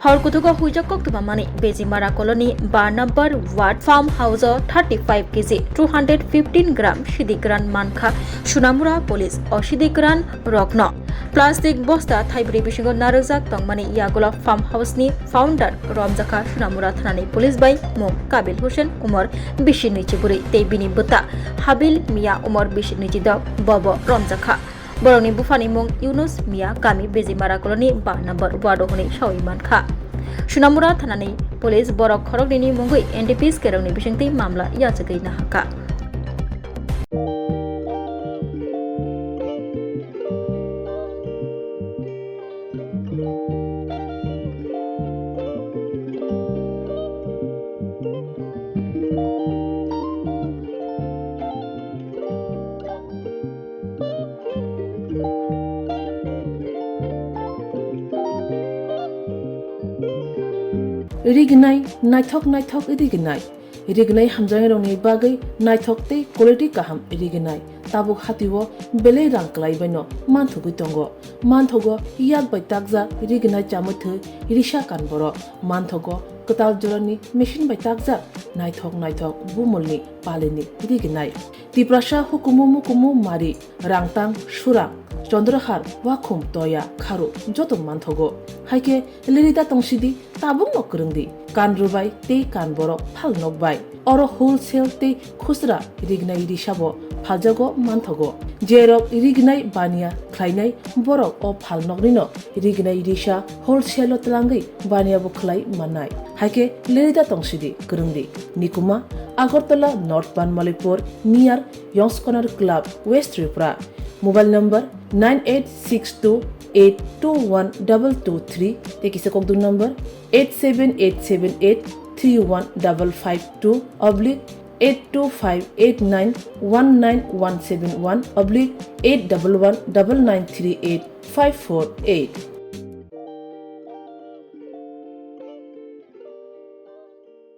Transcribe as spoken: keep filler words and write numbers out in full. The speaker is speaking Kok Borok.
Hor kuthugo huijak koktwma mani Bejimara colony ba number ward farm house o thirty five kg two hundred fifteen gram sidik ran mankha Sunamura police. O sidik ran rokno plastic bosta thaibri bisingo narwkjak tongmani yagulo farm house ni founder romjakha Sunamura thanani police bai mung Kabil Hussein, umor bisi nwichi bwrwi tei bini bwta Habil Mia, umor bisi nwichi dok, bobo romjakha. Borokni buphani mung Yunus Mia, kami Bejimara colony ba number ward o hwnwi sawi mankha. Sunamura thanani police borok khoroknwini mungwi N D P S kerongni bisingtwi mamla yachagwi nahakha. Rignai, naithok naithok rignai. Rignai hamjaknairokni bagwi naithok tei quality kaham rignai. Tabuk hatio belai rang kwlai baino manthogwi tongo. Manthogo yak bai takjak rignai chamwi thwi risa kan borok. Manthogo kwtal jorani machine bai takjak naithok naithok bumulni palini rignai. Tiprasa hukumu mukumu mari, Rangtang, Surang, Chondrahar, Wakhum, Toya, Kharu joto manthogo. Haikhe lerida tongsidi, tabukno kwrwngdi, kan rwbai tei kan borok phal nokbai. Oro wholesale tei khusra rignai risabo phaljago manthogo. Jerok rignai baniya khlainai borok o phal noknino rignai risa wholesale o twlangwi baniya bo khlai mannai. Haikhe lerida tongsidi, kwrwngdi. Nikuma, Agartala North Banmalipur, near Yong's Corner Club, West Tripura. Mobile number nine eight six two eight two one double two three tei kisa kokdwng number eight seven eight seven eight three one double five two oblique eight two five eight nine one nine one seven one oblique eight double one double nine three eight five four eight.